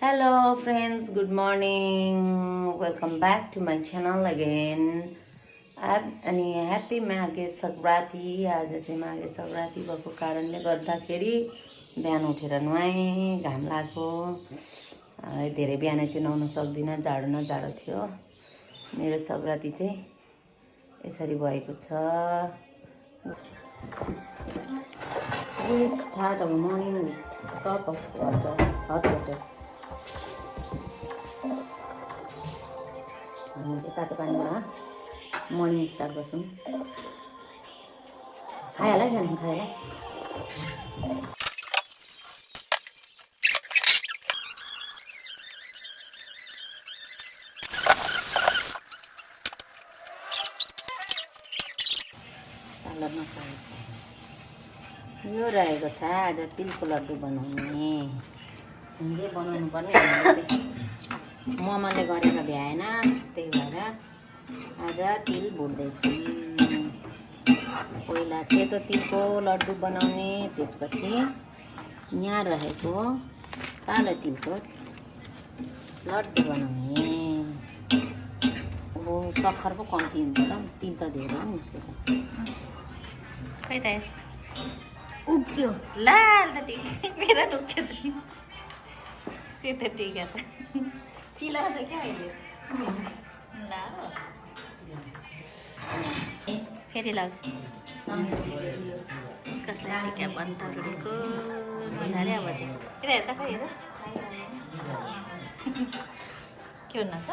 Hello friends, good morning. Welcome back to my channel again. अनि happy Maghe Sankranti. आज चाहिँ माघे सङ्क्रान्ति भएको कारणले गर्दाखेरि बिहान उठेर नुहाएँ, घाम लाग्यो। धेरै बिहान चाहिँ नुहाउन सक्दिनँ, जाडो न जाडो थियो। मेरो सङ्क्रान्ति चाहिँ यसरी भएको छ। We start our morning with a cup of water, hot water. हामी चाहिँ तातो पानीमा मर्निङ स्टार्ट गर्छौँ। खाइहाल है जानु, खाइहाल। पार्लरमा यो रहेको छ आज तिलको लड्डु बनाउने। हिजै बनाउनु पर्ने हामीले चाहिँ मम्माले गरेर भ्याएन, त्यही भएर आज तिल भुट्दैछु। पहिला सेतो तिलको लड्डु बनाउने, त्यसपछि यहाँ रहेको कालो तिलको लड्डु बनाउने। अब सक्खर पो कम्ती हुन्छ र तिल त धेरै हो निस्केको। खै त उक्यो लाल त टिका मेरा त उक्यो त सेतो टिका त चिला चाहिँ क्या अहिले फेरि लाग कसलाई टिका बन्द रुडेको मिलाले अब चाहिँ हेर त खै हेर के हुन त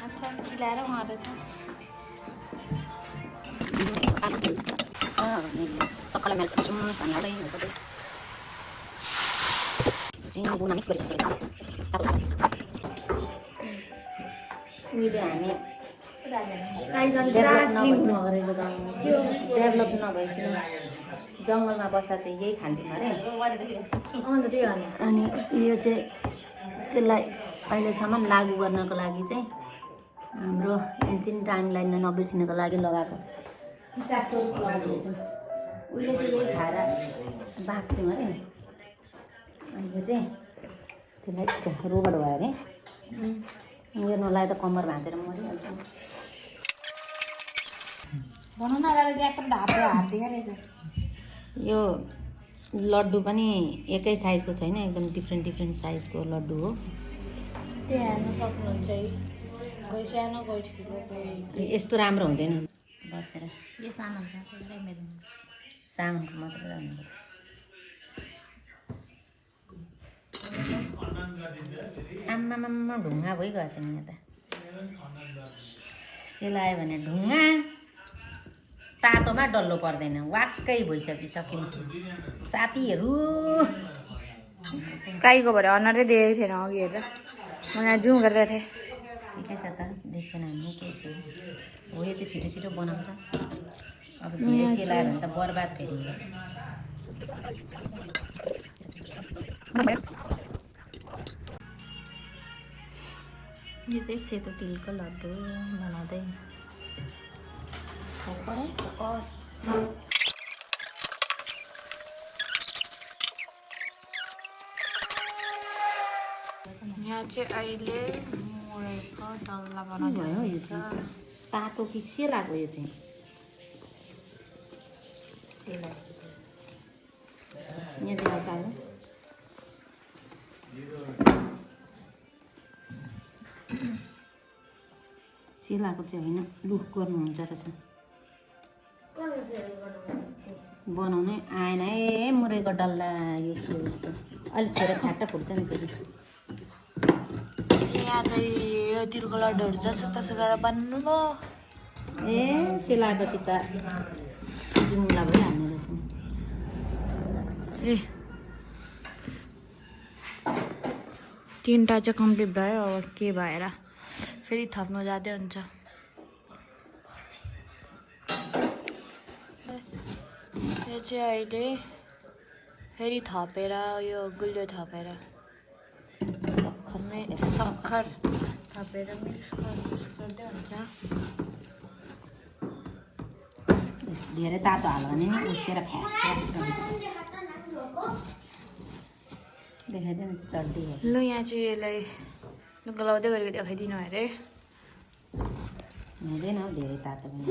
अच्छा चिलाएर उहाँहरू सक्खरलाई मेल्ट गर्छौँ पानी हाल्दै गुना मिक्स गरिसकेको उहिले हामी डेभलप नभइकन जङ्गलमा बस्दा चाहिँ यही खान्थ्यौँ अरे। अनि यो चाहिँ त्यसलाई अहिलेसम्म लागु गर्नको लागि चाहिँ हाम्रो एन्सियन्ट टाइमलाई नबिर्सिनको लागि लगाएको टिका स्वरूप लगाउँदैछौँ। उहिले चाहिँ यही खाएर बाँच्थ्यौँ अरे। अहिले चाहिँ त्यसलाई रोगट भयो अरे। यो नलाए त कम्मर भाँचेर मरिहाल्छ। यो लड्डु पनि एकै साइजको छैन, एकदम डिफ्रेन्ट साइजको लड्डु हो। त्यो हेर्न सक्नुहुन्छ है, कोही सानो कोही ठुलो कोही यस्तो राम्रो हुँदैन बसेर। यो सानो साउन्डको मात्रै जानु। आम्मामा ढुङ्गा भइगएको छ नि यहाँ त। सेलायो भने ढुङ्गा तातोमा डल्लो पर्दैन, वाक्कै भइसकिसकेपछि साथीहरू। गाईको भरे अनुहारै देखेको थिएन अघि हेरेर, म यहाँ जाउँ गरेर थिएँ। ठिकै छ त, देखेन हामी के छ हो। यो चाहिँ छिटो छिटो बनाउँछ। अब धेरै सेलायो भने त बर्बाद फेरि। यो चाहिँ सेतो तिलको लड्डु बनाउँदै यहाँ चाहिँ अहिले मुरेको डल्ला बनाउँदै भयो। यो चाहिँ तातो कि सेलाको? यो चाहिँ सेला। यहाँ चाहिँ कालो सेलाको चाहिँ होइन, लुट गर्नुहुन्छ रहेछ। बनाउनै आएन है मुरेको डल्ला। यस्तो यस्तो अलिक छोएर फ्याट्टा फुट्छ नि फेरि। यहाँ चाहिँ यो तिलको लड्डुहरू जसो तसो गरेर बन्नु भयो। ए सेलाएपछि त सुमुला भइहाल्ने रहेछ। ए 3टा चाहिँ कम्प्लिट भयो। अब के भएर फेरि थप्नु जाँदै हुन्छ। यो चाहिँ अहिले फेरि थपेर यो गुलियो थपेर सक्खर थपेर मिक्स गर्दै हुन्छ। धेरै तातो हाल्यो भने नि उसेर फ्यास देखाइदिनु चड्डी लु यहाँ चाहिँ यसलाई गलाउँदै गरेको देखाइदिनु अरे हुँदैन हौ धेरै तातो पनि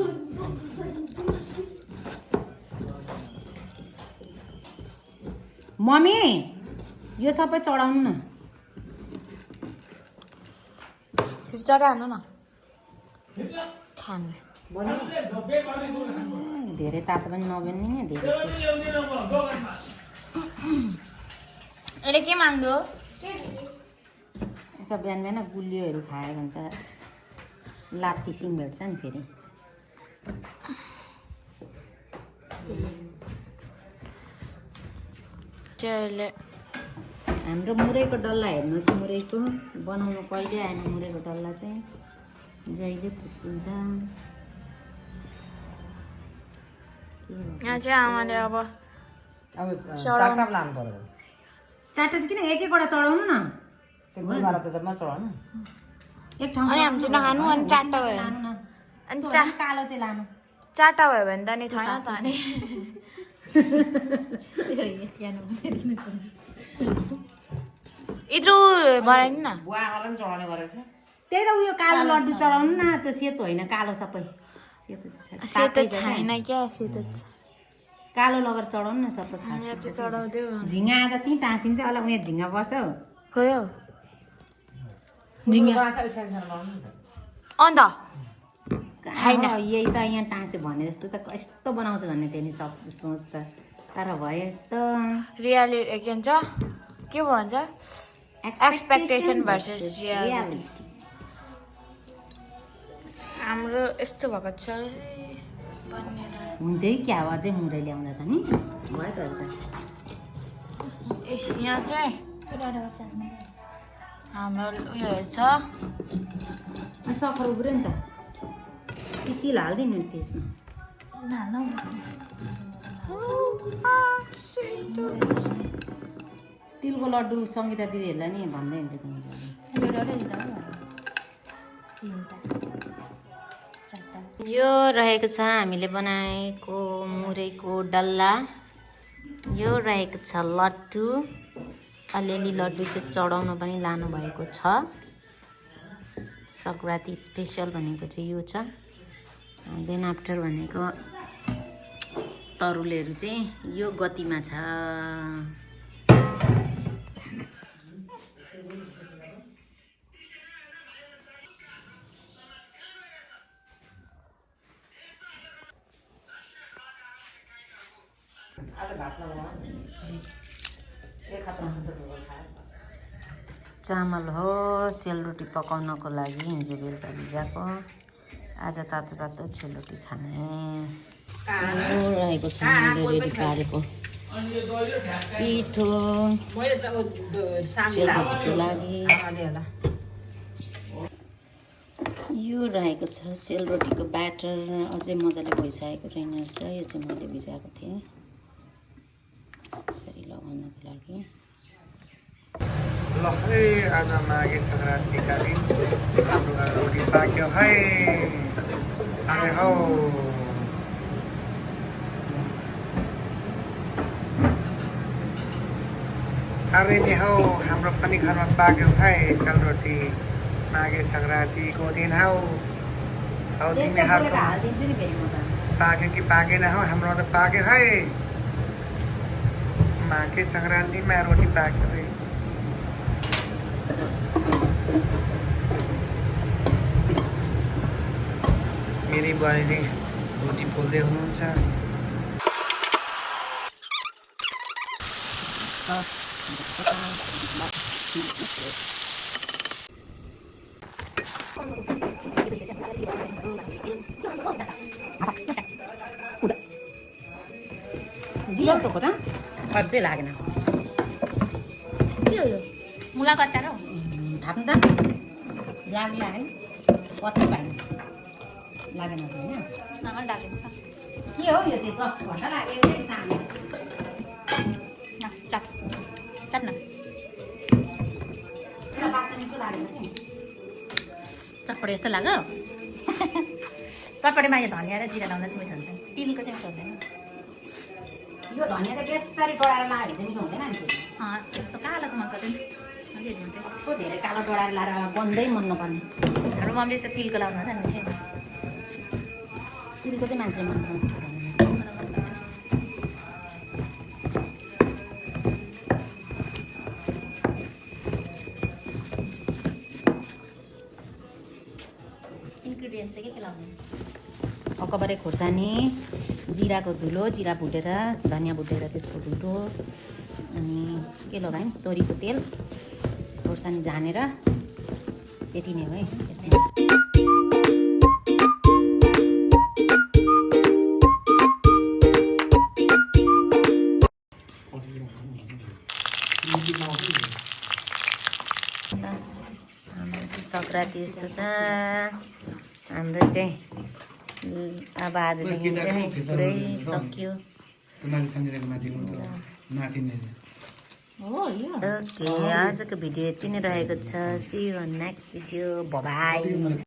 मम्मी यो सबै चढाउनु न चढाउनु न खानु धेरै तातो पनि नबन्ने धेरै अहिले के माग्दो एका बिहान बिहान गुलियोहरू खायो भने त लात्ती सिङ भेट्छ नि फेरि अहिले हाम्रो मुरैको डल्ला हेर्नुहोस् मुरैको बनाउनु कहिले आएन मुरैको डल्ला चाहिँ जहिले फुस्किन्छ यहाँ चाहिँ आमाले अब चारवटा लानु पर्यो चारवटा चाहिँ किन एक एकवटा चढाउनु न गुलमाला त जम्मा चढाउनु एक ठाउँ अनि हामी चाहिँ नखानु अनि चारवटा भयो लानु न अनि कालो चाहिँ लानु चारवटा भयो भने त नि छैन त अनि यत्रो बनाइदिनु न बुवाहरूलाई पनि चढाउने गरेको छ त्यही त उयो कालो लड्डु चढाउनु न त्यो सेतो होइन कालो सबै सेतो चाहिँ सेतो छैन क्या सेतो कालो लगेर चढाउनु न सबै खास चढाउँदै झिङ्गा आज त्यहीँ टाँसिन्छ होला उयो झिङ्गा बस्छ हौ खोइ हौ झिङ्गा अन्त यही त यहाँ टाँसे भने जस्तो त यस्तो बनाउँछ भन्ने थियो नि सब सोच त तर भयो यस्तो रियालिटी के भन्छ के भन्छ एक्सपेक्टेसन भर्सेस रियालिटी हाम्रो यस्तो भएको छ हुन्थ्यो क्या हो अझै मुरै ल्याउँदा त नि भयो त यहाँ चाहिँ हाम्रो उयोहरू छ सफर उब्रियो नि त तिल हालिदिनु त्यसमा तिलको लड्डु सङ्गीता दिदीहरूलाई नि भन्दै हुन्थ्यो यो रहेको छ हामीले बनाएको मुरैको डल्ला यो रहेको छ लड्डु अलिअलि लड्डु चाहिँ चढाउन पनि लानुभएको छ सङ्क्रान्ति स्पेसल भनेको चाहिँ यो छ देन आफ्टर भनेको तरुलहरू चाहिँ यो गतिमा छ चामल हो सेलरोटी पकाउनको लागि हिजो बेलुका भिजाएको आज तातो तातो सेलरोटी खाने रहेको छ रेडी पारेको पिठो सेलरोटीको लागि यो रहेको छ सेलरोटीको ब्याटर अझै मजाले भइसकेको रहेन रहेछ यो चाहिँ मैले भिजाएको थिएँ यसरी लगाउनको लागि ल है आज माघे सङ्क्रान्तिका दिन हाम्रो रोटी पाक्यो है अरे हौ अरे नि हौ हाम्रो पनि घरमा पाक्यो है सेलरोटी माघे सङ्क्रान्तिको दिन हौ हौ तिमीहरूको पाक्यो कि पाकेन हौ हाम्रो त पाक्यो है माघे सङ्क्रान्तिमा रोटी पाक्यो है मेरी बुहारीले रोटी पोल्दै हुनुहुन्छ अझै लागेन मुलाको अचार हो थाप्नु त लागेन कति पाइन लागेन चाहिँ होइन के हो यो चाहिँ 10 घन्टा लाग्यो एउटै सानो चाट न मिठो लागेन कि चटपटे जस्तो लाग्यो चटपटेमा यो धनिया र जिरा लाउँदा चाहिँ मिठो हुन्छ तिलको चाहिँ मिठो हुँदैन यो धनियाँ चाहिँ बेसरी डढाएर लायो भने चाहिँ मिठो हुँदैन नि यस्तो कालोको मन गर्दैन अलिअलि हुन्थ्यो कस्तो धेरै कालो डढाएर लाएर गन्दै मन नपर्ने हाम्रो मम्मीले त तिलको लाउनु हुन्छ नि तिलको चाहिँ मान्छेले मन पराउँछ इन्ग्रिडियन्ट्स चाहिँ के लाउने अकबरे खोर्सानी जिराको धुलो जिरा भुटेर धनियाँ भुटेर त्यसको धुलो अनि के लगायौँ तोरीको तेल खोर्सानी झानेर त्यति नै हो है यसमा हाम्रो चाहिँ सङ्क्रान्ति यस्तो छ हाम्रो चाहिँ अब आजदेखि चाहिँ पुरै सक्यो ओके आजको भिडियो यति नै रहेको छ see you on next video by